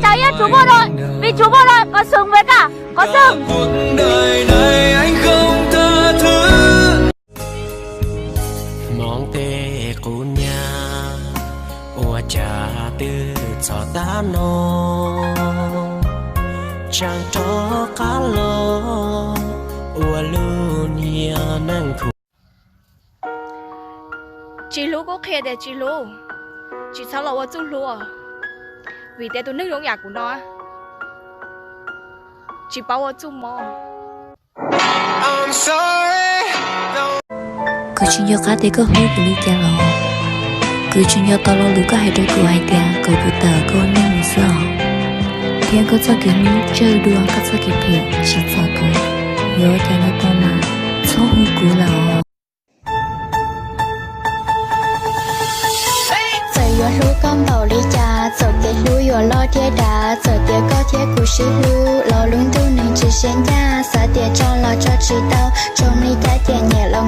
Cas yeej tsuas muaj no, vim tsuas muaj no, qhov xwm npe kaj, qhov xwm. Hmoov tej qub nyab, ua cas twb txog tab no, tseem rov qab los ua lub niag neej khu. Tsis hlub kuj qhia tias tsis hlub, tsis txhob los ua txuj hlub, vim tias tus neeg zoo yam kuv no tsis paub ua txuj mov. Kuv tsis nco qab tias koj hlub kuv li cas los, kuv tsis nco tau lo lus koj hais rau kuv hais tias kom kuv tawm koj neej mus xwb os. Thiab koj txoj kev hlub tsawg dua koj txoj kev phem tsis txog kuv. Yog ua cas nco tau mas txhob hu kuv lawm os. Txawm yuav hlub koj npaum li cas, txawm kev hlub yuav loj thiab dav, txawm tias koj thiab kuv sib hlub los lub ntuj nws tsis siab ncaj, xav tias tso los tso tsis tau, tso me cab ces nyiam los